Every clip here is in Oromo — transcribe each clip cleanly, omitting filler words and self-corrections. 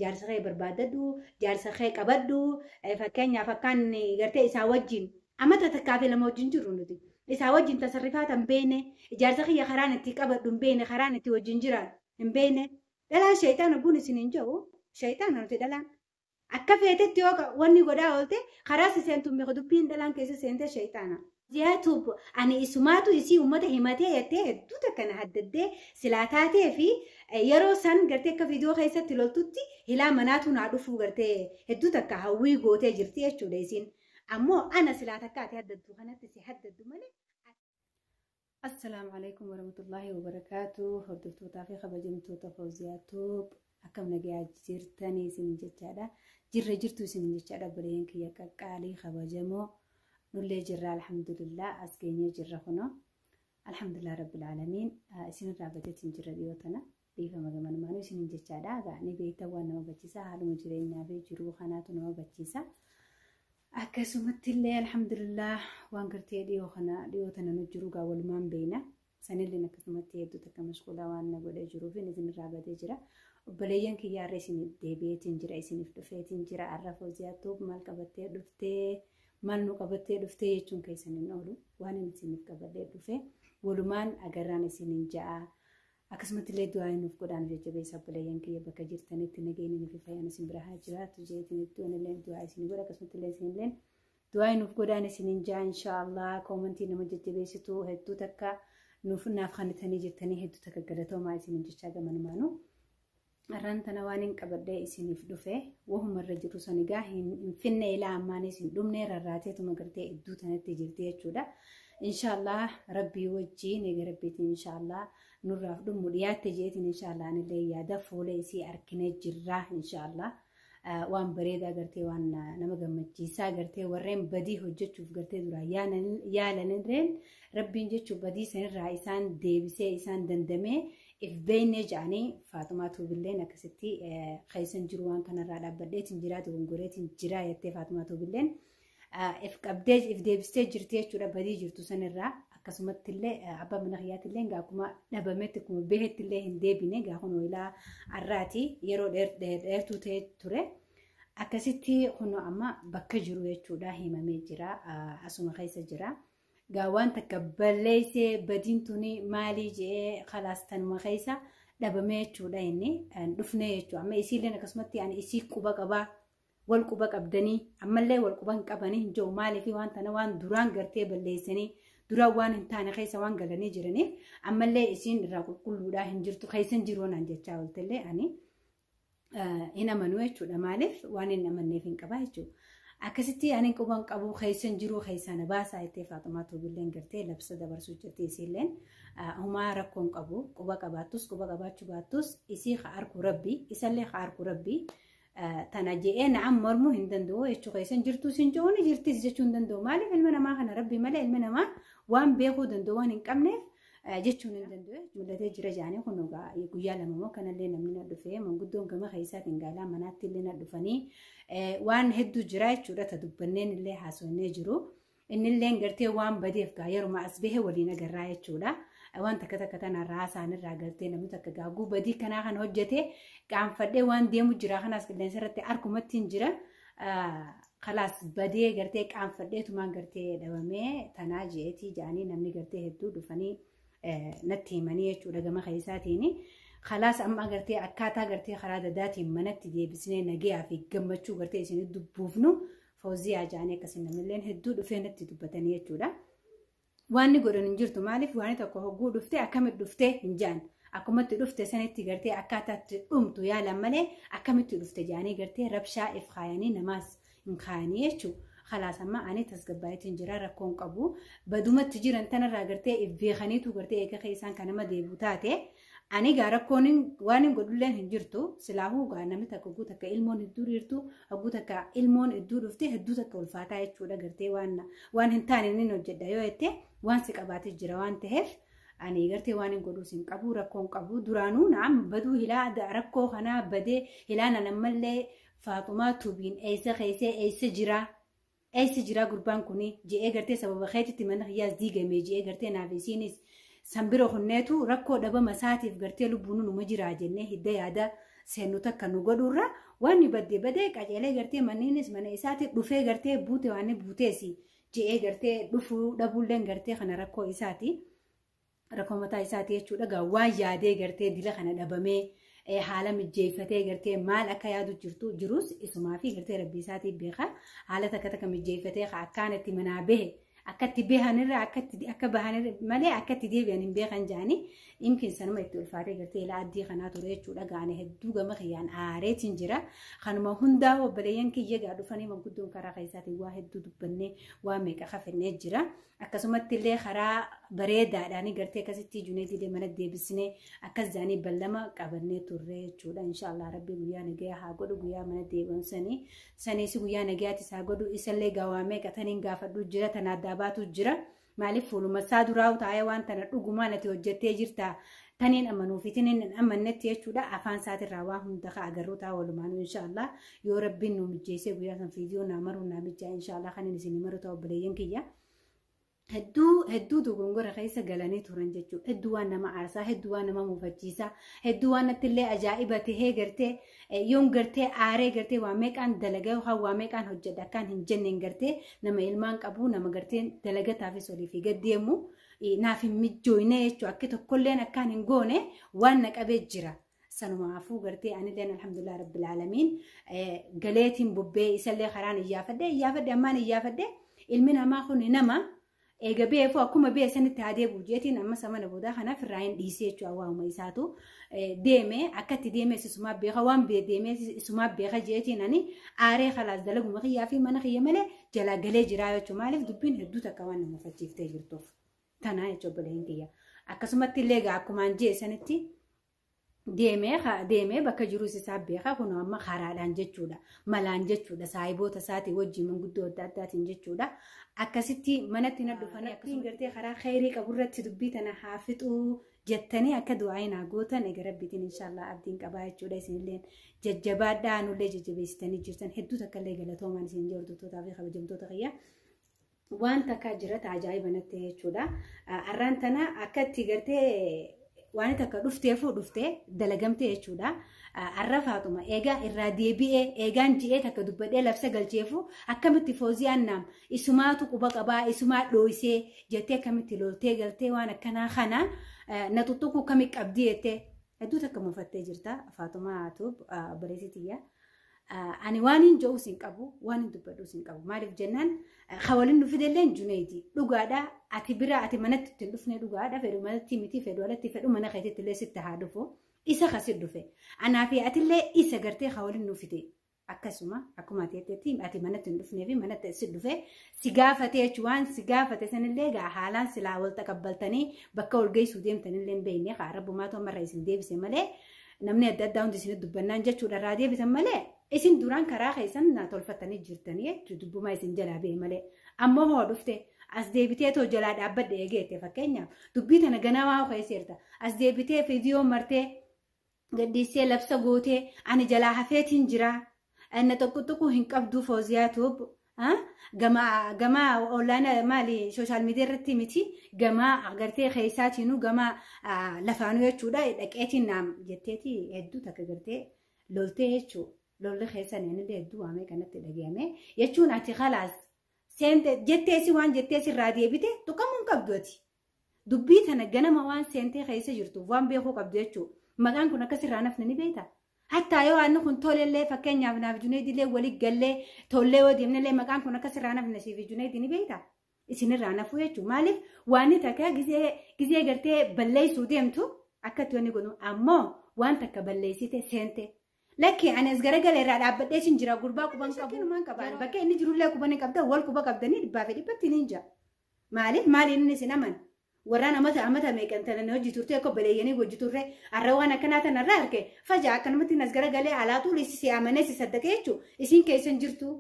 Jaarsa kee barbaadadhu, jaarsa kee qabadhu. Fakkeenyaaf akkaan gartee isaa wajjin amata takkaa fi lama wajjin jirru nuti. Isaa wajjin tasarrifaata hin beekne, ijaarsa kiyya karaan itti qabadhu hin beekne, karaan itti wajjin jiraadhu hin beekne. Dhalaan shayxaana buun isin hin jiru, shayxaana nuti dhalaan. Akka feetetti yoo wanni godhaa oolte karaa si seentu hin beeku, dubbiin dhalaan keessa seente shayxaana. Ziyaatuuf ani isumaatu isii uummata himatee jettee hedduu takka na haddaddee silaa taatee fi yeroo san gartee akka viidiyoo keessatti loltutti hilaa manaatu naa dhufuu gartee hedduu takka hawwii gootee jirti jechuudha isiin. Ammoo ana silaa takka ati haddaddu kanatti si haddaddu malee. Assalaamu alaikum warahmatullaahi wabarakaatu. Hordoftootaa fi kabajamtoota Fawziyaa Tuub, akkam nagayaa jirtanii isin jechaadha. Jirra jirtu isin jechaadha, obboleeyyan kiyya qaqqaalii kabajamoo. Nullee jirra, alhamdulillah, as geenyee jirra kunoo. Alhamdulillah rabbil aalamiin, isinirraa bateetiin jirra dhiyoo tana. Dhiifama gamanumaanuu isin jechaadha. Egaa ni beektan, waan nama bachiisa, haaluma jireenyaa fi jiruu kanaatu nama bachiisa. Akkasumatti illee alhamdulillah, waan gartee dhiyoo kana dhiyoo tana nu jiru gaa walumaan beeyna. Sanillee akkasumatti hedduu takka mashquulaa waan na godhee jiruuf isinirraa badee jira. Obboleeyyan kiyya, har'a isin deebi'eetiin jira, isiniif dhufeetiin jira. Har'a Fawziyaa Tuub maal qabattee dhuftee, maal nu qabattee dhuftee jechuun keessan hin oolu. Waan inni isiniif qabadhee dhufe walumaan agarraan isiniin ja'a. Akkasumatti illee du'aa nuuf godhaan jajjabeessa. Obboleeyyan kiyya, bakka jirtanitti nageenyi fi fayyaan isin bira haa jiraatu jeetiin itti illee du'aa isin godha. Akkasumatti illee isinillee du'aa nuuf godhaan isiniin ja'a. Inshaallah, koomantii nama jajjabeessitu hedduu takka nuuf naaf kanitanii jirtanii, hedduu takka galatoomaa isiniin jechaa gamanumaanuu. Har'aan tana waan hin qabadhee isiniif dhufe wahumarra jiru san egaa hin finne, ilaa ammaanis hin dhumne, rarraateetuma gartee iddoo tanatti jirti jechuudha. Inshaallah, rabbii wajjiin egaa rabbiitiin inshaallah nurraaf dhumu dhiyaatte jeetiin inshaallah anillee yaada fuula isii arginee jirra inshaallah. Waan bareedaa gartee waan nama gammachiisaa gartee warreen badii hojjechuuf gartee duraan yaalanirreen rabbiin jechuun badii sanirraa isaan deebisee isaan dandamee if beeynee jedhanii. Faaxumaa Tuubilleen akkasitti keessan jiru, waan kanarraa dhaabbadheetiin jira, dogongoreetiin jira jettee Faaxumaa Tuubilleen if qabdee if deebistee jirti jechuudha badii jirtu sanirraa. Akkasumatti illee abbaa mana kiyyaatti illee akkuma dhabametti, akkuma behetti illee hin deebine. Gaa kun ilaa har'aati, yeroo dheertuu ta'e ture. Akkasitti kun amma bakka jiru jechuudha himamee jira, asuma keessa jira. Gaa waan takka balleessee badiin tuni maalii je'ee khalaas tanuma keessa dhabamee jechuudha, inni dhufnee jechuudha. Amma isiilleen akkasumatti ani isii quba qabaa, wal quba qabdanii ammallee wal quba hin qabanii hin jiru. Maaliif waan tana waan duraan gartee balleessanii, duraan waan hin taane keessa waan galanii jiraniif ammallee isiin irraa qulqulluudhaa hin jirtu, keessa hin jiru naan jechaa ooltellee ani hin amanuu jechuudha. Maaliif waan hin amanneef hin qabaa jechuudha. Akkasitti ani quban qabu, keessa hin jiru, keessaa na baasaa jettee Faaxumaa Tuubilleen gartee labsa dabarsuu jirti isiilleen. Humaa rakkoon qabu, quba qabaattus quba qabaachuu baattus isii haa arku rabbi, isallee haa arku rabbi. Tana je'ee na'am mormuu hin danda'u jechuu, keessa hin jirtu sin jiru jirtis jechuu hin danda'u. Maaliif ilma namaa kana rabbi malee ilma namaa waan beekuu danda'u waan hin qabneef jechuun hin danda'u. Mul'atee jira jedhanii kun guyyaa 2 moo kanallee namni na dhufee, manguddoon gama keessaatiin gaalaa manaatti illee na dhufanii waan hedduu jira jechuudha. Ta dubbanneen illee haasofnee jiru. Innillee gartee waan badeef gaa yeruma as bahe waliin agarraa jechuudha. Waan takka takka tanarraa haasa'anirraa gartee namni takka gaaguu badii kanaa kana hojjete qaanfadhee waan deemu jira, kanaas qilleensa irratti harkumatti hin jira. Kalaas badee gartee qaanfadheetumaan gartee dhabamee tanaa je'eetii jedhanii namni gartee hedduu dhufanii natti himanii jechuudha gama keessaatiin. Kalaas amma gartee akkaataa gartee karaa dadaatiin manatti deebisnee nagayaa fi gammachuu gartee isin dubbuufnu Fawziyaa jedhanii akkasii namilleen hedduu dhufee natti dubbatanii jechuudha. Waan godhan hin jirtu. Maaliif waan tokko hogguu dhuftee akkamitti dhuftee hin jaan. Akkumatti dhufte sanitti gartee akkaataatti dhumtu yaalan malee akkamitti dhufte jedhanii gartee rabshaa if kaayanii namaas hin kaayanii jechuudha. Khalaas, amma ani tasgabbaa'eetiin jira, rakkoon qabu. Badumatti jiran tanarraa gartee if beekaniitu gartee eega keessaan kan nama deebi'u taate ani gaa rakkoon waan hin godhulleen hin jirtu. Silaahuu gaa namni takka hogguu takka ilmoon hedduu dhiirtu, hogguu takka ilmoon hedduu dhufte, hedduu takka ulfaataa jechuudha. Gartee waan hin taane inni hojjedha yoo jette waan si qabaatee jira waan ta'eef ani gartee waan hin godhuus hin qabu, rakkoon qabu. Duraanuu naam baduu hilaa rakkoo kanaa badee hilaan ammallee Faaxumaa Tuubiin eessa keessee, eessa jiraa, eessa jiraa gurbaan kuni je'ee gartee sababa keetitti mana kiyyaas diigame je'ee gartee naaf isiinis sanbira kunneetu rakkoo dhabama isaatiif gartee lubbuun numa jiraa jennee hidda yaada. seennu takka nu godhuurra waan badde badee qajeelee gartee manniinis mana isaatti dhufee gartee buute waan buuteesi je'ee gartee dhufuu dhabuulleen gartee kana rakkoo isaati. Rakkoo mataa isaati jechuudha. Gaa waan yaadee gartee dila kana dhabamee haala mijeeffatee gartee maal akka yaadu jirtu jirus isumaa fi gartee rabbii isaatii beeka. Haala takka takka mijeeffatee akkaan itti manaa bahe akkatti bahanirra akka bahanirra malee akkatti deebi'an hin beekan jaanii imkin sanuma itti ulfaatee gartee ilaa addii kanaa ture jechuudha. Gaane hedduu gama kiyyaan aareetiin jira. Kanuma hundaa obboleeyyan kiyya gaa dhufanii manguddoon karaa keessaatiin waa hedduu dubbannee waa meeqa kafannee jira. Akkasumatti illee karaa bareedaadhaan gartee akkasitti Junaydii mana deebisnee akkas jaanii ballama qabannee turre jechuudha. Inshaallah rabbi guyyaa nagayaa haa godhu guyyaa mana deebi'an sanii saniis guyyaa nagayaattis haa godhu isallee gawaamee qataniin gaafadhu jira tana addaa baatu jira. Maaliif fuuluma isaa duraa taa'ee waan tana dhugumaan ati hojjettee jirta taniin amanuufi taniin hin amannetti jechuudha. Afaan isaatirraa waa hunda ka agarru ta'a walumaanuu inshaallah yoo rabbiin nu mijeessee guyyaa san fiidiyoo naa maruu naa mijjaa inshaallah kan inni isin maru ta'a obboleeyyan kiyya. Hedduu hedduu dogongora keessa galanii turan jechuudha. Hedduu waan nama aarsaa, hedduu waan nama muufachiisaa, hedduu waan natti illee ajaa'iba tahee gartee yoon gartee aaree gartee waa meeqaan dalagaa yookaan waa meeqaan hojjedha akkaan hin jenneen gartee nama ilmaan qabu nama gartee dalagataafis olii fi gad deemu naaf hin mijjooyne jechuudha. Akka tokkolleen akkaan hin goone waan na qabee jira. Sanumaafuu gartee anilleen alhamdulillah rabbil aalamiin galeetiin bubbee isallee karaan iyyaafadhe ammaan iyyaafadhe ilmi namaa kun nama. Eega beefu akkuma bee sanitti haa deebi'u jeetiin amma samana boodaa kanaaf irraa hin dhiisee jechuudha waa'uma isaatu deemee akkatti deemee isumaa beeka waan deemee isumaa beeka jeetiin ani aaree khalaas dalaguma kiyyaa fi mana kiyya malee jalaa galee jiraa jechuudha. Maaliif dubbiin hedduu takka waan nama fachiiftee jirtuuf tanaa jechuudha obboleen kiyya. Akkasumatti illee egaa akkumaan jee sanitti deemee bakka jirus isaa beeka kun amma karaadhaan jechuudha malaan jechuudha saayiboota isaatii wajjin manguddoo adda addaatiin jechuudha. Akkasitti manatti na dhufanii akkasuma gartee karaa khayrii qaburratti dubbii tana haa fixuu jettanii akka du'aa naa gootan egaa rabbiitiin inshaallah abdiin qabaa jechuudha. Isinillee jajjabaadhaa nullee jajjabeessitanii jirtan hedduu takkallee galatoomaan isin hordoftoota fi kabajamtoota kiyya. Waan takkaa jira ajaa'iba natti jechuudha. Arraan tana akkatti gartee waan takka dhufteefuu dhuftee dalagamtee jechuudha. Arra Faaxuma eegaa irraa deebi'ee eegaan ji'ee takka dubbadhee labsa galcheefu akkamitti Fooziyaan naam isumaatu quba qabaa isumaa dhooysee jettee akkamitti loltee galtee waan akkanaa kana na tuttuquu akkamitti qabdii jettee hedduu takka muufattee jirta Faaxumaa Tuub obboleessitiyya. Ani waan hin je'uus hin qabu waan hin dubbadhuus hin qabu maaliif jennaan hawaliin nu fidelleen Junaydii dhugaadha ati bira ati manatti ittiin dhufne dhugaadha fedhu manatti miti fedhu alatti fedhu mana keetitti illee sitti haa dhufu isa kasi dhufe anaa fi atillee isa gartee hawaliin nu fide akkasuma akkuma ati ati manatti hin dhufnee fi manatti si dhufe si gaafate jechuun waan si gaafate sanillee gaa haalaan silaa wal taqabbaltanii bakka ol geessuu deemtanillee hin beekne haa rabbumaatu ammarra isin deebise malee namni adda addaa hundi isin dubbannaan jechuudha irraa deebisan malee isin duraan karaa keessan na tolfatanii jirtanii jechuudha dubbumaa isin jalaa ba'e malee ammoo hoo dhufte as deebitee too jalaa dhaabbadhe eegeette fakkeenyaaf dubbii tana ganamaa keesseerta as deebitee fiidiyoo martee gadhiisee labsa gootee ani jalaa hafeetiin jira na tokko tokko hin qabdu Fooziyaa Tuub gama olaanaa maali sooshaal miidiyaa irratti miti gama agartee keessaatiinuu gama lafaanuu jechuudha dhaqeetiin naam jetteeti hedduu takka gartee loltee jechuudha. Lolli keessan illee hedduu waamee kanatti dhagahame jechuun ati khalaas seente jetteesi waan jetteesi irraa deebite tuqamuu hin qabdu ati. Dubbii tana ganama waan seentee keessa jirtu waan beekuu qabdu jechuudha. Maqaan kun akkas irraa nafni ni beekta. Hattaa yoo waan kun tolellee fakkeenyaaf naaf Junaydillee walii gallee tollee yoo deemnellee maqaan kun akkas irraa nafni siif Junaydi ni beekta. Isinirraa nafuu jechuudha. Maaliif waan takka gizee gartee balleessuu deemtu akkatti wanni godhu ammoo waan takka balleessite seente. Lakki ani as garagalee irraa dhaabbadhee sin jira gurbaa quban qabu. Bakka inni jirullee quban hin qabda wal quba qabdanii dhibbaa fi dhibbatti ni jira. Maaliif maali inni isin amana? Warraan amata amata meeqan tananii hojii turte akka baleeyyanii hojii turre har'a waan akkanaa tanarraa arge faja akkanumatti as garagalee alaatuu si amanee si saddaqee jechuudha. Isin keessan jirtu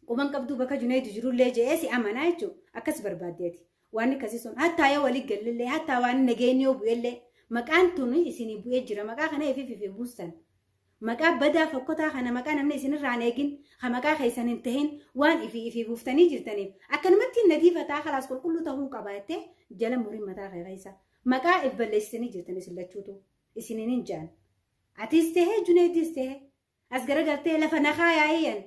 quban qabdu bakka Junaydi jirullee je'ee si amanaa jechuudha. Akkas barbaaddeeti. Waan akkasii sun hattaa yoo walii galillee hattaa waan nageenyi yoo bu'ellee maqaan tun isinii bu'ee jira maqaa kana ifiif buusan. Maqaa badaa fokkotaa kana maqaa namni isinirraa hin eegin ha maqaa keessan hin tahin waan ifii ifii buuftanii jirtaniif akkanumatti nadiifataa khalaas qulqulluu ta'uu qaba jettee jala muriin mataa keessa maqaa if balleessitanii jirtan isin lachuutu isiniin hin jaan. Atis ta'e Junaydis ta'e as garagaltee lafa nakaa yaa'iyyan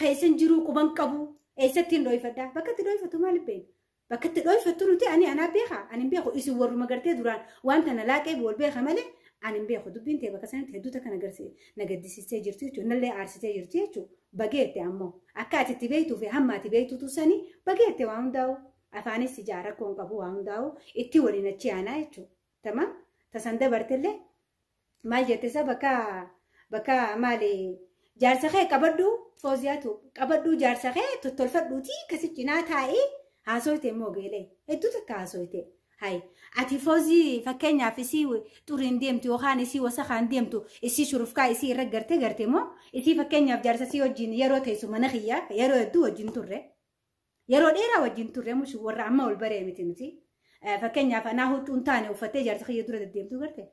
keessan jiruu quban qabu eessatti hin dhooyfadhaa bakka itti dhooyfattu maaliif beekna? Bakka itti dhooyfattu nuti ani anaa beeka ani hin beeku isin warruma gartee duraan waan tana laaqee wal beeka malee ani hin beeku dubbiin ta'e bakka sanatti hedduuta kana na gaddisiistee jirtu jechuudha nallee aarsitee jirtu jechuudha bageette ammoo akka ati itti beektuu fi hamma ati beektutu sani bageette waa hundaa'u afaanis ijaara rakkoon qabu waa hundaa'u itti waliin achi aanaa jechuudha tamam tasan dabartellee maal jette isa bakka maali jaarsa kee qabadhu fooziyaatu qabadhu jaarsa kee tottolfadhuuti kasi cinaa taa'ee haasoyte immoo geelee hedduu takka haasoyte hay ati foozii fakkeenyaaf isii xuriin deemtu yookaan isii wasakaan deemtu isii shurufkaa isii irra garte garte moo isii fakkeenyaaf jaarsa sii wajjin yeroo teessu mana kiyyaa yeroo hedduu wajjin turre yeroo dheeraa wajjin turre mushi warra amma ol baree miti nuti fakkeenyaaf anaa huccuu hin taane uffattee jaarsa kiyya dura deddeemtu garte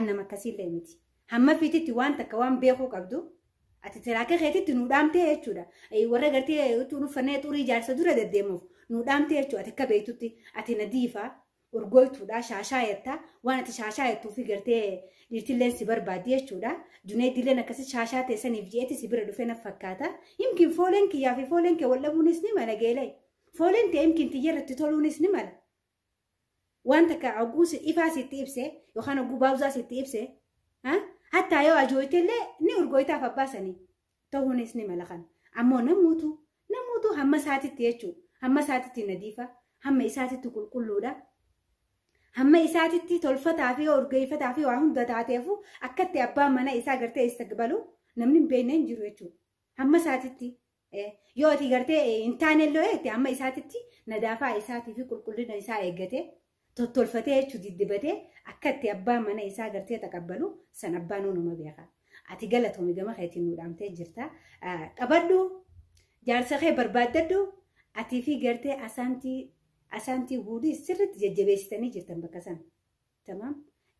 annam akkasiillee miti hamma fiititti waan takka waan beekuu qabdu ati tiraaka keetitti nu dhaamtee jechuudha warra gartee huccuun uffannee xurii jaarsa dura deddeemuuf nu dhaamtee jechuudha ati akka beektutti ati nadiifa urgooytuudha shaashaa jettaa waan ati shaashaa jettuu fi gartee dhiirtilleen si barbaaddi jechuudha Junaydilleen akkasi shaashaa teessaniif je'eeti si bira dhufee na fakkaata yimkin fooleen kiyyaa fi fooleen kee wal dhabuunis ni mala geelee fooleen ta'e yimkin xiyya irratti toluunis ni mala waan takka oguu ifaa sitti ibse yookaan oguu baawuzaa sitti ibse hattaa yoo ajooytellee ni urgooytaaf abbaasanii ta'uunis ni mala kan ammoo namuutu hamma isaatitti jechuudha hamma isaatitti nadiifa hamma isaatitti qulqulluudha hamma isaatitti tolfataa fi urgeeffataa fi waa hunda taateefu akkatti abbaan mana isaa gartee istaqbalu namni hin beekne hin jiru jechuudha hamma isaatitti yoo ati gartee hin taanellee jette hamma isaatitti nadaafaa isaatii fi qulqullina isaa eeggate tottolfatee jechuudha diddibatee akkatti abbaan mana isaa gartee taqabbalu san abbaan numa beeka. Ati galatoomi gama keetiin nu dhaamtee jirta. Qabadhu jaarsa kee barbaaddadhu atii fi gartee asaantii wuudii sirriitti jajjabeessitanii jirtan bakka sana. Tamaam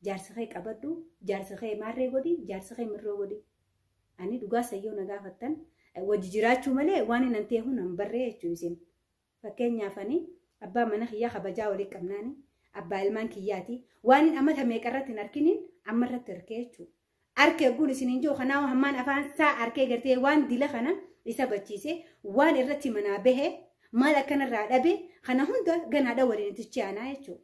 jaarsa kee qabadhu jaarsa kee maarree godhi jaarsa kee mirroo godhi. Ani dhugaa sayyoo na gaafattan wajji jiraachuu malee waan hin anteehu nan barree jechuu isin. Fakkeenyaaf ani abbaa mana kiyyaa kabajaa walii qabnaani. Abbaa ilmaan kiyyaati waan hin amata meeqarratti hin arkiniin ammarratti arkee jechuudha. Arkee guun isin hin jiru kanaa hammaan afaan isaa arkee gartee waan dila kana isa bachiise waan irratti manaa bahe maal akkanarraa dhabe kana hunda ganaadha waliin itti aanaa jechuudha.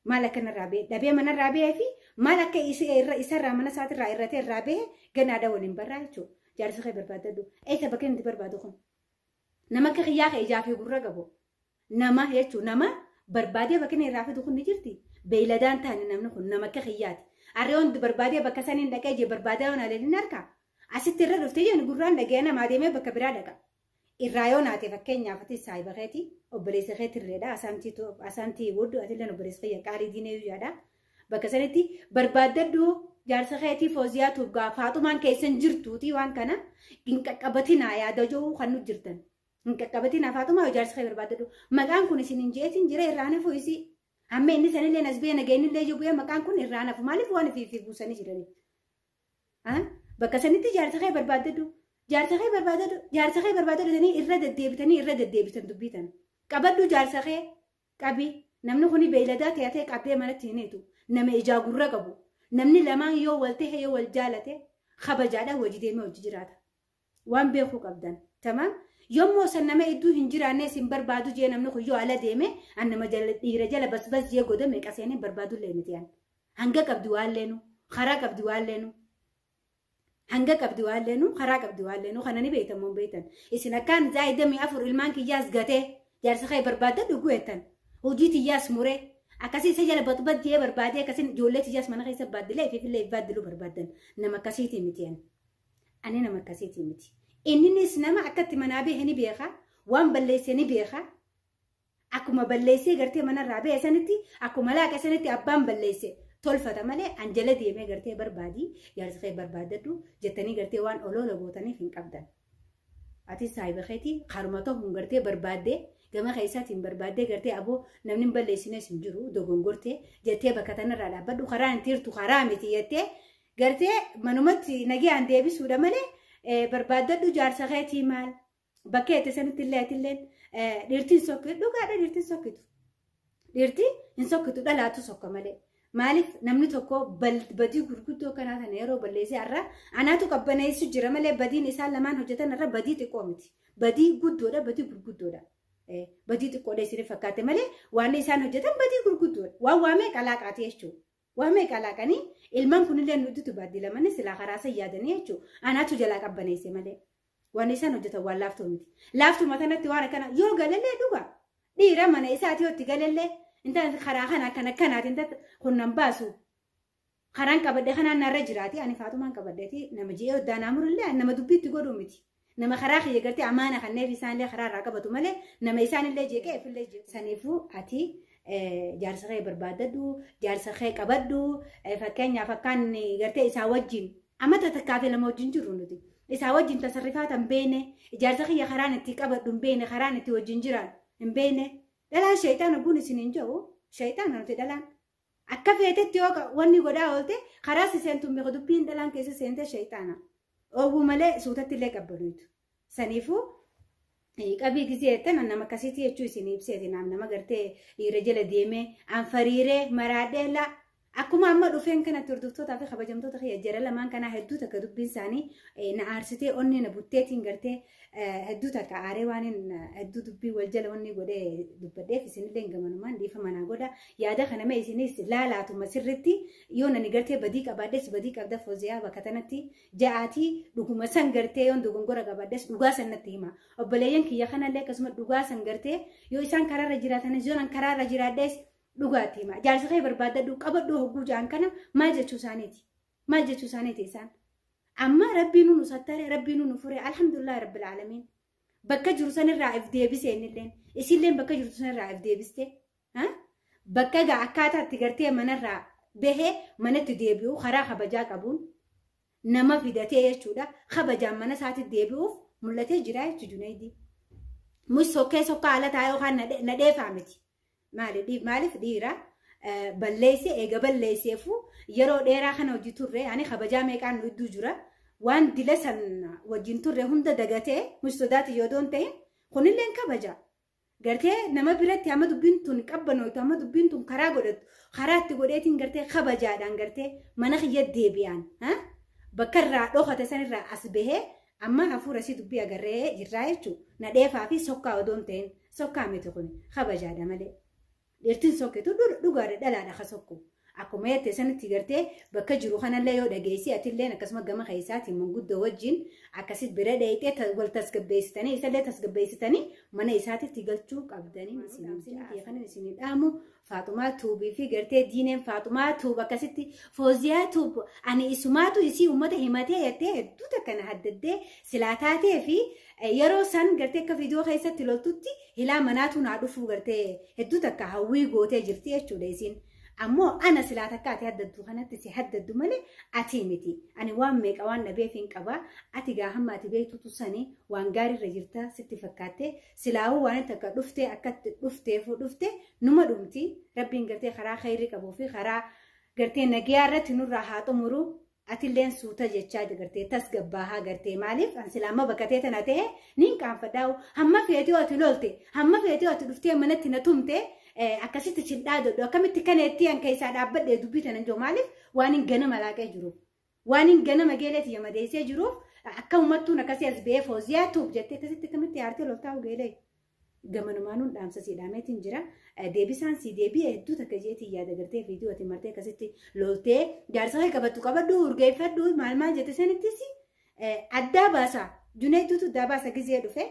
Maal akkanarraa bahe dhabee manarraa bahee fi maal akka isarraa mana isaatirraa irratee irraa bahe ganaadha waliin barraa jechuudha. Jaarsa kee barbaadadhu eessa bakka inni barbaadu kun nama akka kiyyaa kee ijaa fi gurra qabu nama jechuudha nama. Barbaadee bakka inni irraa fidu kun ni jirti. Beeyladaan taane namni kun nama akka kiyyaati. Harree hundi barbaadee bakka saniin dhaqee jee barbaadee yoon aleelin harka. Asitti irra dhuftee jeen gurraan dhagee namaa deemee bakka biraa dhaqa. Irraa yoo naate fakkeenyaaf ati saayiba keeti obboleessa keeti irreedha. Asaantii wuddu atilleen obboleessa kiyya qaalii diinee guyyaadha. Bakka sanitti barbaaddadhu jaarsa keetii fooziyaatuuf gaa faaxumaan keessan jirtuuti waan kana hin qaqqabatinaa yaada jiru kan nu jirtan. Hin qaqqabatinaa faaxumaa jaarsa kee barbaadadhu. Maqaan kun isin hin jeetin jira irraa nafu isii. Hamma inni sanillee as biyya nageenyillee jiru bu'ee maqaan kun irraa nafu maaliif waan ifiif buusanii jiraniif. Bakka sanitti jaarsa kee barbaadadhu. Jaarsa kee barbaadadhu. Jaarsa kee barbaadadhu jedhanii irra deddeebitanii irra deddeebitan dubbitan. Qabadhu jaarsa kee qabi. Namni kuni beeyladaa ta'ee qabdee manatti hin hiitu. Nama ijaa gurra qabu. Namni lamaan yoo wal ta'e yoo wal jaalate kabajaadhaan hojii deemee hojii jiraata. Waan beekuu qabdan. Tamaam. Yommuu san nama iddoo hin jiraanne isin barbaadu jee namni kun yoo ala deeme an nama dhiira jala basbas jee godhame qaseenee barbaadu illee miti an. Hanga qabdi waan leenu karaa qabdi waan leenu hanga qabdi waan leenu karaa qabdi waan leenu kana ni beektan moo beektan isin akkaan zaayidamii afur ilmaan kiyyaas gatee jaarsa kee barbaadda dhuguu jettan hojii tiyyaas muree akkasii isa jala batbat jee barbaadee akkasiin ijoollee tiyyaas mana keessa baaddilee ifiifillee baaddiluu barbaaddan nama akkasiitii miti an. Ani nama akkasiitii miti. Inninis nama akkatti manaa bahe ni beeka waan balleesse ni beeka akkuma balleessee gartee manarraa bahe sanitti akkuma laaqa sanitti abbaan balleesse tolfata malee an jala deemee gartee barbaadii jaarsa kee barbaadadhu jettanii gartee waan oloola gootaniif hin qabdan. Ati saayiba keetii karuma ta'uun gartee barbaaddee gama keessaatiin barbaaddee gartee aboo namni hin balleessines hin jiru dogongortee jettee bakka tanarraa dhaabbadhu karaa hin tiirtu karaa miti jettee gartee manumatti nagayaan deebisuudha malee. Barbaaddadhu jaarsa keetii maal bakka itti sanitti illee atilleen dhiirtiin sokkitu dhugaadha dhiirtiin sokkitu dhiirti hin sokkitu dhalaatu sokka malee Maaliif namni tokko badii gurguddoo kanaa kana yeroo balleessee har'a anaatu qabbaneessu jira malee badiin isaan lamaan hojjetan irra badii xiqqoo miti. Badii guddoodha, badii gurguddoodha. Badii xiqqoodha isin fakkaate malee waan isaan hojjetan badii gurguddoodha. Waan waamee qalaaqaati jechuudha. Waamee qalaaqanii ilmaan kunillee nuti baaddilamanii silaa karaa san yaadanii jechuudha. Anaatu jalaa qabbaneesse malee. Waan isaan hojjetan waan laaftuu miti. Laaftuma kanatti waan akkana yoo galallee dhuga. Dhiira mana isaati yoo itti galallee intalli karaa kana akkana akkanaati intalli kunnan baasu. Karaan qabadhe kanaan narra jiraati ani Faaxumaan qabadheeti nama ji'ee oddaanaa murullee nama dubbiitti godhuu miti. Nama karaa kiyya gartee amaana kanneef isaanillee karaa irraa qabatu malee nama isaanillee jeeqee ifillee jeequ. Saniifuu ati jaarsa kee barbaadadhu, jaarsa kee qabadhu, fakkeenyaaf akkaan gartee isaa wajjin amata takkaa fi lama wajjin jirru nuti. Isaa wajjin tasarrifaata hin beekne, ijaarsa kiyya karaan itti qabadhu hin beekne, karaan itti wajjin jiraan hin beekne. Dhalaan shayxaan ogguun isin hin jiru, shayxaan nuti dhalaan. Akka feetetti yoo wanni godhaa oolte karaa si seentu hin dubbiin dhalaan keessa seente shayxaana. Oowwu malee suutatti illee qabbanuutu. Saniifuu qabii gisee jettan nama akkasitti jechuu isin ibseeti naam nama gartee dhiira jala deemee anfariiree maraadhee la akkuma amma dhufeen kanatti hordoftootaa fi kabajamtoota kiyya jara lamaan kanaa hedduu takka dubbiin isaanii na aarsitee onnee na butteetiin gartee hedduu takka aaree waan hedduu dubbii wal jala wanni godhee dubbadheef isinillee gamanumaan dhiifa manaa godha yaada kana mee isinis laalaatuma sirritti yoo nani gartee badii qabaadhes badii qabda Fooziyaa bakka tanatti ja'aatii dhuguma san gartee yoon dogongora qabaadhes dhugaa san natti hima obboleeyyan kiyya kanallee akkasuma dhugaa san gartee yoo isaan karaarra jiraatanis yoo nan karaarra jiraadhes dhugaatti hima jaarsa kee barbaadadhu qabadhu hogguu ja'an kana maal jechuu isaaniiti maal jechuu isaaniiti isaan amma rabbiin nu sattare rabbiin nu fure alhamdulillah rabbil alamin bakka jiru sanirraa if deebise innilleen isilleen bakka jirtu sanirraa if deebiste bakka gaa akkaataa itti gartee manarraa bahee manatti deebi'u karaa kabajaa qabuun nama fidatee jechuudha kabajaan mana isaatti deebi'uuf mul'atee jira jechuudha Junaydii. Mus sokkee sokkaa ala taa'ee yookaan na dheefaa miti. Maaliif dhiira balleessee eega balleesseefu yeroo dheeraa kana hojii turre ani kabajaa meeqaan nu idduu jira waan dila san wajjin turre hunda dagatee mus sodaati yoo doon ta'in kunilleen kabaja. Gartee nama biratti hamma dubbiin tun qabbanootu hamma dubbiin tun karaa godhattu karaa itti godheetiin gartee kabajaadhaan gartee mana kiyya deebi'an bakka irraa dhokate sanirraa as bahee amma hafuura si dubbii agarree jirraa jechuudha. Na dheefaa fi sokkaa odoon ta'in sokkaa miti kun kabajaadha malee. Dhiirtiin sokketu dhugaadha dhalaadha ka sokku. Akkuma jette sanitti gartee bakka jiru kanallee yoo dhageessi atilleen akkasuma gama keessaatiin manguddoo wajjin akkasit bira dheeyxee wal tasgabbeessitanii isallee tasgabbeessitanii mana isaatitti galchuu qabdanii isin isin dhaamu Faaxumaa tuubii fi gartee diineen Faaxumaa tuub akkasitti Fooziyaa tuub ani isumaatu isii uummata himatee jettee hedduu takka na haddaddee silaa taatee fi yeroo san gartee akka viidiyoo keessatti loltutti hilaa manaatu naa dhufuu gartee hedduu takka hawwii gootee jirti jechuudha isiin. Ammoo ana silaa takka ati haddaddu kanatti si haddaddu malee ati miti. Ani waan meeqa waan dhabeef hin qaba. Ati gaa hamma ati beektutu sani waan gaariirra jirta sitti fakkaatte silaawuu waan takka dhuftee akkatti dhufteefu dhufte numa dhumti. Rabbiin gartee karaa khayrii qabuu fi karaa gartee nagayaa irratti nurraa haa xumuru. Atilleen suuta jechaa gartee tasgabbaahaa gartee maaliif an silaa amma bakka ta'e tana ta'e niin qaanfadhaa'u hamma feetee ati lolte hamma feetee ati dhuftee manatti na tumte akkasitti sin dhaadodhu akkamitti kana itti an keessaa dhaabbadhee dubbii tana jiru maaliif waan hin ganama laaqee jiruuf waan hin ganama geeleeti yamadeessee jiruuf akka uummattuun akkasii as ba'ee Fooziyaa tuub jettee akkasitti akkamitti aartee loltaa'u geelee. Gamanumaan dhaamsa si dhaameetiin jira. Deebisaan si deebi'e hedduu takka jeetii yaada gartee viidiyoo ati martee akkasitti loltee jaarsa kee qabattu qabadhu urgeeffadhu maal maal jette sanittis addaa baasa. Junaydituutu addaa baasa gizee dhufe.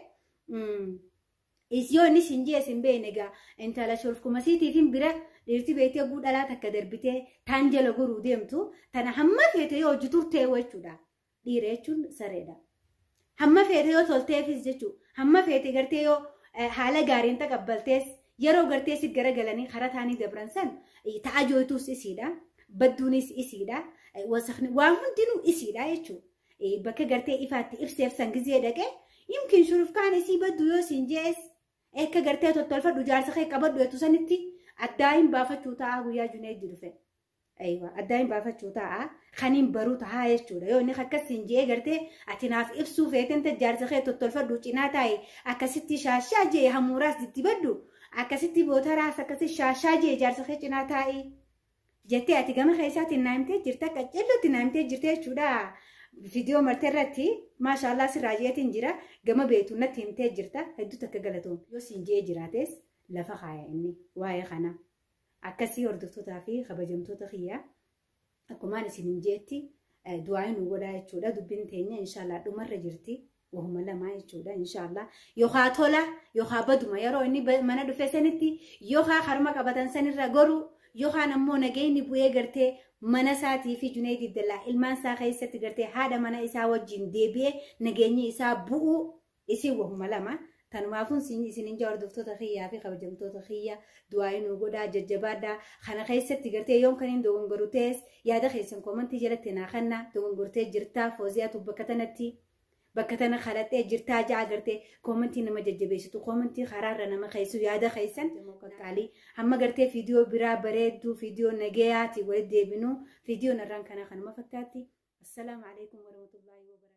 Yoo inni sin jee sin beekne egaa intala shorkumasiitiifin bira dhiirti beektee guudhalaa takka darbitee taan jala goruu deemtu tana hamma feete yoo hojii turtee jechuudha. Dhiira jechuun sareedha. Hamma feete yoo tolteefis jechuudha. Hamma feete gartee yoo haala gaariin taqabbaltees yeroo gartee si garagalanii karaa taanii dabran san ta'a jooytuus isiidha. Badduunis isiidha. Waan hundinuu isiidha jechuudha. Bakka gartee ifaatti ibseef san gizee dhaqee yimkiin shurufkaan isii baddu yoo siin jees akka gartee tottolfadhu jaarsa kee qabadhu jettu sanitti addaa hin baafachuu ta'a guyyaa Junaydii dhufe. Addaa hin baafachuu ta'a kan hin baruu ta'a jechuudha. Yoo inni akkas hin jee gartee ati naaf ibsuu feeten jaarsa kee tottolfadhu cinaa taa'e akkasitti shaashaa jee hamuuraas diddibadhu akkasitti bootaraas akkasitti shaashaa jee jaarsa kee cinaa taa'e. Jettee ati gama keessaatiin naa himtee jirta qaccellootti naa himtee jirta jechuudha. Viidiyoo martee irratti maashaallah sirraa jeetiin jira gama beektu natti himtee jirta hedduu takka galatoom. Yoo siin jee jiraates lafa kaaya inni waa'ee kana. Akkasii hordoftootaa fi kabajamtoota kiyyaa akkumaan isin hin jeetti du'aa nu godhaa jechuudha. Dubbiin teenya inshaallah dhumarra jirti. Wahuma lamaa jechuudha inshaallah. Yookaa tola yookaa baduma yeroo inni mana dhufe sanitti yookaa harma qabatan sanirra goruu yookaan ammoo nageenyi bu'ee gartee mana isaatii fi Junaid Abdallaa ilmaan isaa keessatti gartee haadha mana isaa wajjin deebi'ee nageenyi isaa bu'uu isin wahuma lama. Tanumaafuun isin hin hordoftoota kiyyaa fi kabajamtoota kiyya du'aa nu godhaa jajjabaadhaa. Kana keessatti gartee yoom kan hin dogongoru ta'es yaada keessan koomantii jalatti naa kenna dogongortee jirtaa Fooziyaatu bakka tanatti bakka tana kadhattee jirtaa ja'a gartee koomantii nama jajjabeessitu koomantii karaarra nama keessu yaada keessan qaqqaalii hamma gartee viidiyoo biraa bareedduu viidiyoo nagayaati walitti deebinu viidiyoon irraan kana kanuma fakkaatti. Assalaamu alaikum warahmatullahi wabarakatuh.